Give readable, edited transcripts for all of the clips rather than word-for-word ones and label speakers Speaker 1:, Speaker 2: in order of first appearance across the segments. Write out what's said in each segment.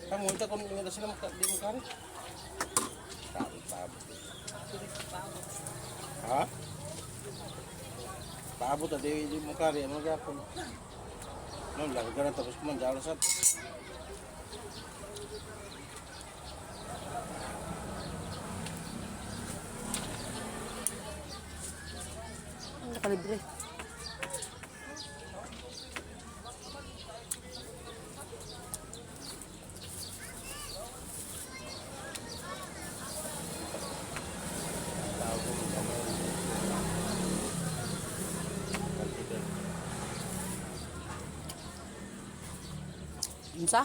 Speaker 1: Kamu unta kung nga sila maka di mo kare. Paabot, paabot. Ha? Paabot na di di mo kare mo gyapon. No, larga na tapos man jalo sa.
Speaker 2: Nakalibre.
Speaker 1: Tao ko mo gamay.
Speaker 2: Unsa?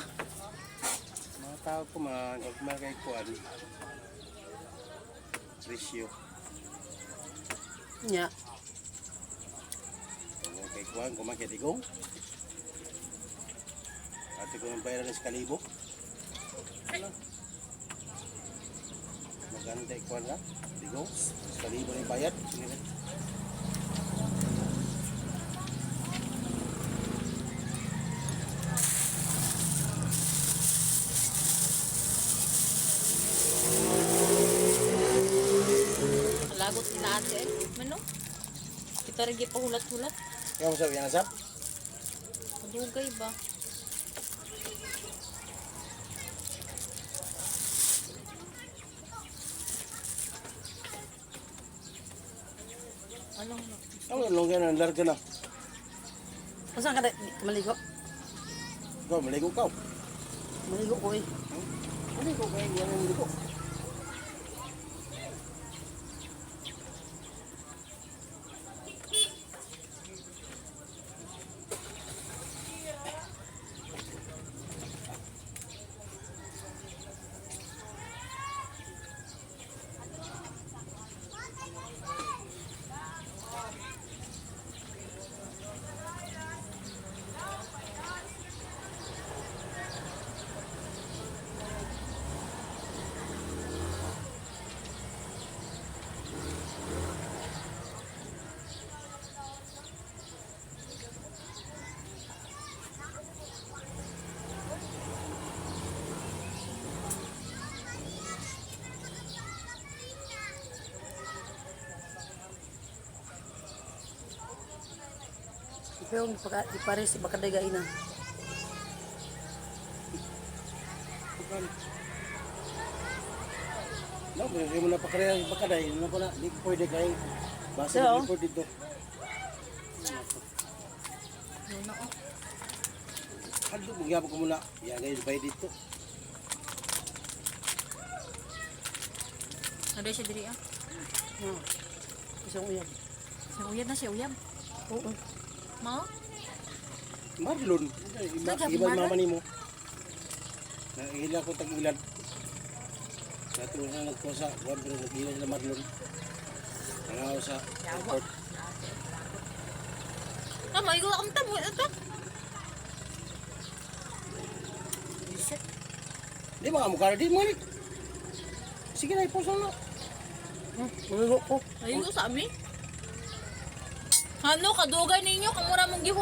Speaker 1: Mga tao ko mga gagmay kay kuan. Presyo.
Speaker 2: Nya.
Speaker 1: Kung kay kuan kumay kay digong. Ate ko ng bayaran sa kalibo. Ano? Maganda kuan la. Digong. Sa kalibo na yung bayad. Sige na.
Speaker 3: Lagot na ate eh. Mano? Kita rin pa hulat-hulat.
Speaker 1: Kaya mo sabi, yan sap?
Speaker 3: Dugay ba? Alam mo.
Speaker 1: Ano, longgan na, larga na.
Speaker 2: Unsa ka di ka maligo?
Speaker 1: Ikaw, maligo ka.
Speaker 2: Maligo ko eh.
Speaker 1: Maligo ka, yan ang maligo.
Speaker 2: Pero ipares baka dagay na.
Speaker 1: No, hindi mo na pakreha yung bakaday. Ano ko na, hindi ko pwede kay basta
Speaker 2: So?
Speaker 1: hindi pwede dito.
Speaker 3: Yun na oh.
Speaker 1: Hadlo, magyabog ko muna. Yan guys, bay dito.
Speaker 3: Ano siya diri ah?
Speaker 2: Hmm. Isang uyab.
Speaker 3: Siya uyab na siya uyab.
Speaker 2: Oo.
Speaker 3: Mao?
Speaker 1: Marlon. Iba,
Speaker 3: Nagab-
Speaker 1: iba
Speaker 3: Marlon?
Speaker 1: mama nimo. Naila ko tag-ilad. Sa tuwa na nagkusa, kuwan pero nag-ila sila Marlon. Nangaw sa airport.
Speaker 3: Ah, maigo ang tamo ito.
Speaker 1: Di ba mukha di mo ni. Sige na iposo na.
Speaker 2: Maligo ko.
Speaker 3: Ayun sa amin. Ano kadugay ninyo kamura mong gihu